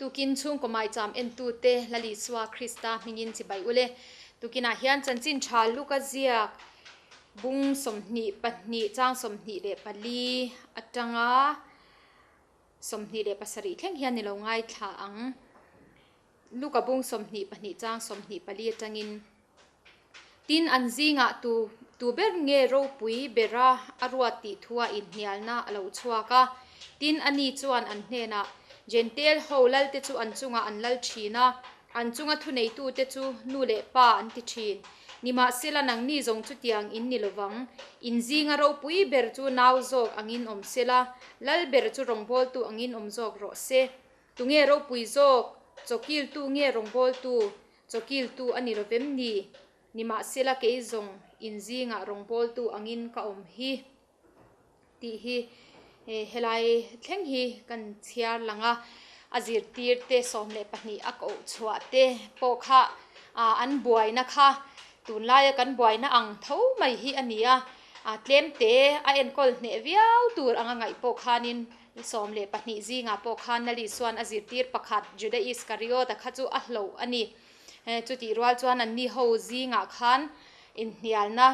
Tukin chhungkaw maicham entute Lal Isua Krista hmingin chibai ule. Tukinah hian chanchin tha Luka ziak bung 22 chang 24 atanga 27 thleng hian ni lo ngaithla ang. Luka bung 22 chang 24 atangin Tin, an zingah tu tu ber nge ropui bera a ruat tih thua inhnialna a lo chhuak a. Tin, ani chuan an hnenah, Jentail ho lalte chu an chungah an lal thin a, an chunga thuneitute chu nu leh pa an ti thin. Nimahsela, nangni zawng chutiang in ni lovang. In zinga ropui ber chu nau zawk angin awm sela, lal ber chu rawngbawltu angin awm zawk rawh se. Tunge ropui zawk? Chawkiltu nge rawngbawltu? Chawkiltu a ni lovem ni? Nimahsela kei zawng in zingah rawngbawltu angin ka awm hi tih hi helai thleng hi kan chhiar lang a, a zirtirte 12 a koh chhuah te pawh kha an buaina kha tunlaia kan buaina ang tho mai hi a ni a, tlemte a enkawl hneh viau tur anga ngaih pawh khanin 12 zingah pawh khan Lal Isua'n a zirtir pakhat Juda Iskariot-a kha chu a hloh a ni. Chutih rual chuan anni ho zingah khan inhnialna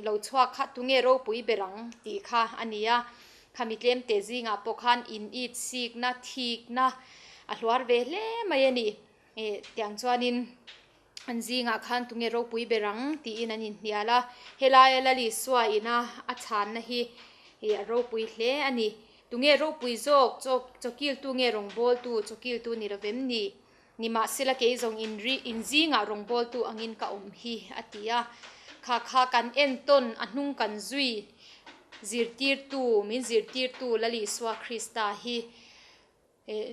lo chhuak kha tunge ropui ber ang tih kha a ni a. Khami tlemte zingah pawh khan in it sikna, thikna a hluar ve hle mai a ni. Tiang chuanin an zingah khan tunge ropui ber ang tiin an inhnial a, helaia Lal Isua ina a chhanna hi a ropui hle a ni. Tunge ropui zawk, chaw chawkiltu nge rawngbawltu, chawkiltu ni lovem ni? Nimahsela kei zawng in ri in zingah rawngbawltu angin ka awm hi a ti a. Kha kha kan entawn a hnung kan zui zirtirtu, min zirtirtu Lal Isua Krista hi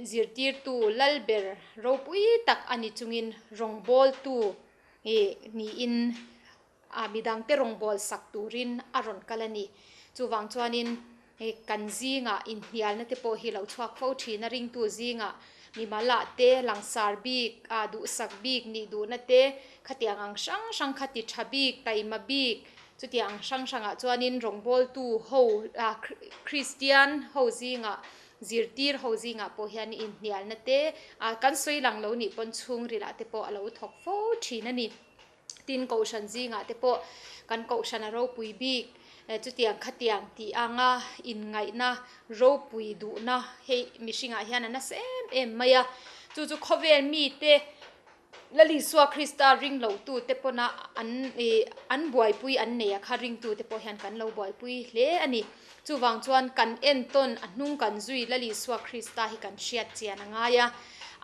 Zirtirtu Lalber ropui tak a ni chungin rawngbawltu niin midangte rawngbâwl sak turin a rawn kal a ni. Chuvang chuanin kan zingah inhnialna te pawh hi lo chhuak fo thin a, ringtu zingah mimalah te, langsar bik, duhsak bik nih duhna te, khatiang ang hrang hrang kha ti tha bik, taima bik, chutiang ang hrang hrangah chuanin rawngbawltu ho, Kristian ho zingah Zirtir ho zingah pawh hian inhnialna te kan sawi lang lo nih pawn chhungrilah te pawh a lo thawk fo thin a ni. Tin, kohhran zingah te pawh kan kohhran a ropui bik chutiang khatiang tih anga inngaihna ropui duhna hei mihringah hian a nasa em em mai a. Chu chu khawvel mite Lal Isua Krista ring lotute pawna an ih an buaipui an nei a kha ringtute pawh hian kan lo buaipui hle a ni. Chuvang chuan kan entawn a hnung kan zui Lal Isua Krista hi kan hriat chian a ngai a.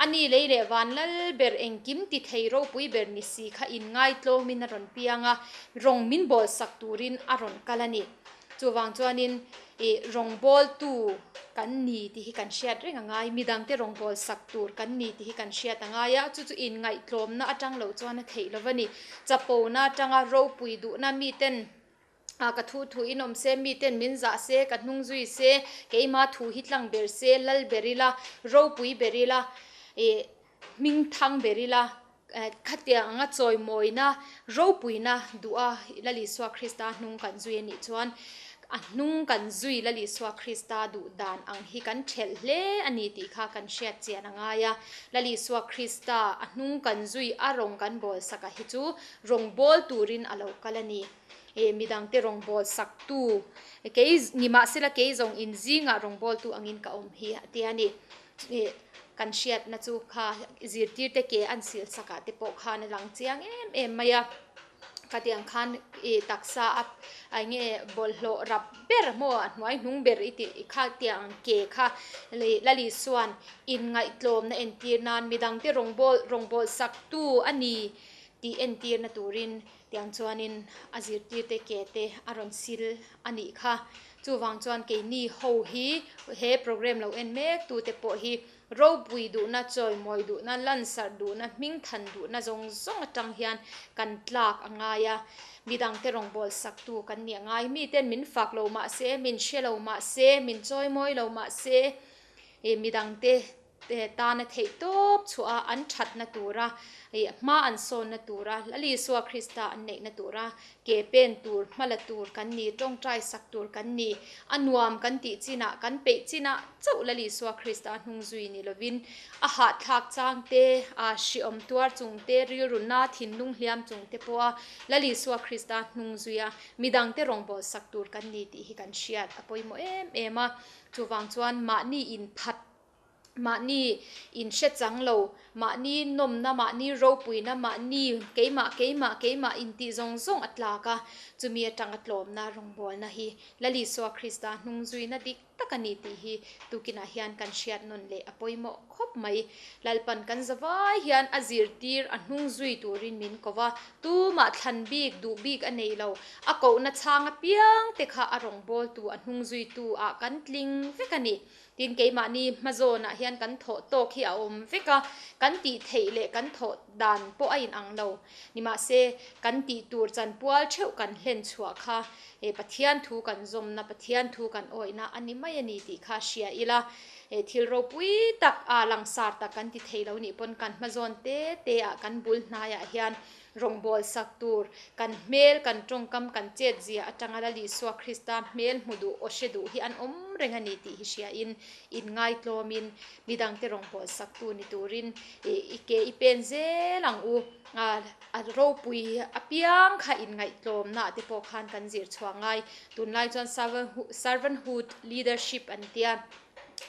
A ni lei leh van lal ber engkim ti thei ropui ber ni si kha inngaitlawmin a rawn piang a, rawng min bawlsak turin a rawn kal a ni. Chuvang chuanin ih rawngbawltu kan ni tih hi kan hriat reng a ngai, midangte rawngbâwl sak tur kan ni tih hi kan hriat a ngai a, chu chu inngaihtlawmna atang loh chuan a theih lo va ni. Chapona atanga ropui duhna miten ah ka thu thu in awm se, miten min zah se, ka hnung zui se, keima thu hi tlang ber se, lal ber ila, ropui ber ila, ih hming thang ber ila, Khatiang anga chawimawina ropuina duha Lal Isua Krista hnung kan zui a nih chuan a hnung kan zui Lal Isua Krista duh dan ang hi kan thelh hle a ni tih kha kan hriat chian a ngai a. Lal Isua Krista a hnung kan zui a rawng kan bawl sak a hi chu rawng bawl turin a lo kal a ni. E midangte rawng bawl sak tu kei nimahsela kei zawng in zingah rawng bawltu angin ka awm hi a ti a ni. Kan hriatna chu kha zirtirte ke an sil sakah te pawh khan a lang chiang em em mai a, khatiang khan ih taksa a eng nge bawlhhlawh rap ber maw a hnuai hnung ber i tih khatiang ke kha leh Lali chuan inngaihtlawmna entir nan midangte rawngbâwl rawngbâwl saktu a ni tih entirna turin tiang chuanin a zirtirte ke te a rawn sil a nih kha. Chuvang chuan keini ho hi he program lo en mek tute pawh hi ropui duhna, chawimawi duhna, lansarh duhna, hmingthan duhna zawng zawng atang hian kan tlak a ngai a, midangte rawngbâwl saktu kan nih a ngai. Miten min fak lo mah se, min hre lo mah se, min chawimawi lo mah se, midangte. tana theihtawp chhuah a, an thatna tura hma an sawnna tura Lal Isua Krista an neihna tura ke pen tur, hma la tur kan ni, tawngtai sak tur kan ni. A nuam kan tih chinah, kan peih chinah chauh Lal Isua Krista hnung zui ni lovin a hahthlak chang te, a hriawm tuar chung te, rilru na thinlung hliam chung te pawha Lal Isua Krista hnung zuia midangte rawngbâwl sak tur kan ni tih hi kan hriat a pawimawh em em a. Chuvang chuan mahni inphat, mahni inhre chang lo, mahni nawmna, mahni ropuina, mahni keimah, keimah, keimah intih zawng zawng a tlak a, chumi atanga tlawmna rawngbawlna hi Lal Isua Krista hnung zuina dik tak a ni tih hi tukinah hian kan hriat nawn leh a pawimawh khawp mai. Lalpan kan zavai hian a zirtir a hnung zui turin min ko va, tumah thlan bik, duh bik a nei lo. A kohna chhang apiang te kha a rawngbawltu, a hnung zuitu ah kan tling vek a ni. Tin, keimahni hmazawnah hian kan thawh tawk hi a awm vek a, kan tih theih leh kan thawh dan pawh a inang lo. Nimahse, kan tih tur chanpual theuh kan hlen chhuah kha Pathian thu kan zawmna, Pathian thu kan awihna a ni mai a ni tih kha hria ila. Thil ropui tak a langsar tak kan ti thei lo nih pawn kan hmazawn te te ah kan bul hnaiah hian Rawngbâwl sak tûr, kan hmêl, kan ṭawngkam, kan chêtzia aṭanga Lal Isua Krista hmêl hmu duh aw hre duh hi an awm reng a ni tih hi hriain, inngaitlâwmin midangte rawngbâwl saktu ni tûrin i ke i pên zêl ang u. A ropui apiang kha inngaihtlâwmnaah te pawh khân kan zir chhuah ngai. Tûnlai chuan servanthood leadership an tia.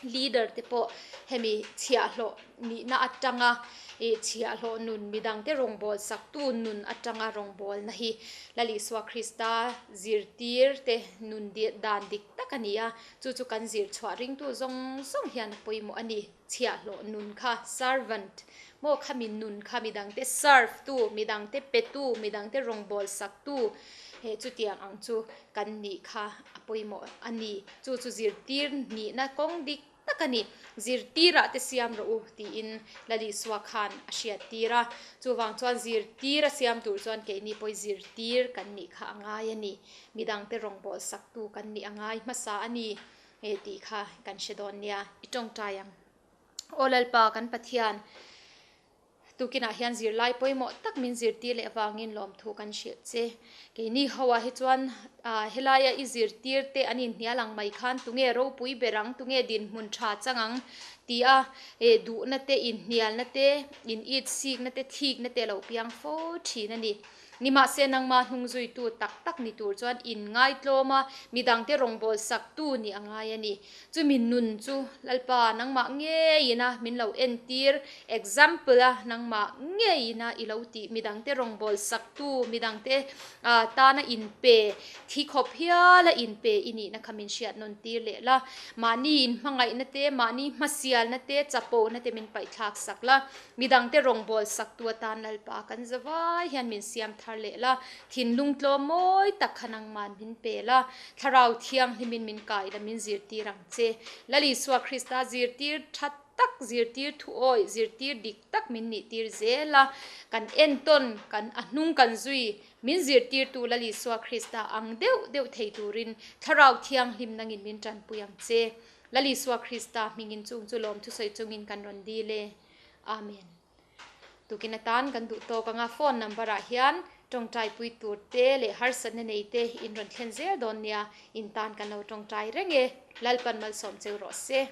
Leader te pawh hemi chhiahhlawh nihna atanga ih chhiahhlawh nun midangte rawngbâwl saktu nun atanga rawngbâwlna hi Lal Isua Krista zirtir te nun dan dik tak a ni a, chu chu kan zir chhuah ringtu zawng zawng hian a pawimawh a ni. Chhiahhlawh nun kha servant maw khami nun kha midangte serve tu, midangte petu, midangte rawngbâwl saktu he chutiang ang chu kan nih kha a pawimawh a ni. Chu chu zirtir nihna kawng dik tak a ni. Zirtirah te siam rawh u tiin Lal Isua khan a hriattir a. Chuvang chuan zirtir a siam tur chuan keini pawh zirtir kan nih kha a ngai a ni. Midangte rawngbâwl saktu kan nih a ngai hmasa a ni tih kha kan hre dawn nia. I tawngtai ang. Aw Lalpa kan Pathian, Tukinah hian zirlai pawimawh tak min zirtir leh avangin lawmthu kan hrilh che. Keini hoah hi chuan helaia i zirtir te an inhnial ang mai khan tunge ropui ber ang, tunge dinhmun tha chang ang tia duhna te, inhnialna te, in it sikna te, thikna te a lo piang fo thin a ni. Nimahse nangma hnungzuitu tak tak ni tur chuan inngaitlawm a, midangte rawngbâwl saktu nih a ngai a ni. Chumi nun chu Lalpa nangmah ngeiin a min lo entir, example a nangmah ngeiin a i lo tih, midangte rawngbâwl saktu, midangte tana inpe, thi khawp hial a inpe i nihna kha min hriat nawn tir leh la. Mahni inhmangaihna te, mahni hmasialna te, chapona te min paihthlak sak la. Midangte rawngbâwl saktu atan Lalpa kan zavai hian min siam thar leh la, thinlung tlawm mawi tak kha nangman min pe la, Thlarau Thianghlimin min kai la, min zirtir ang che. Lal Isua Krista zirtir tha tak, zirtir thuawi, zirtir dik tak min nihtir zel a, kan entawn, kan a hnung kan zui, min zirtirtu Lal Isua Krista ang deuh deuh thei turin Thlarau Thianghlim nangin min tanpui ang che. Lal Isua Krista hmingin chung chu lawm thusawi chungin kan rawn dil e. Amen. Tukin atan kan duh tawk anga phone number ah hian tawngtai pui tur te leh harsatna nei te in rawn thlen zel dawn nia, in tan kan lo tawngtai reng e. Lalpan malsawm cheu rawh se.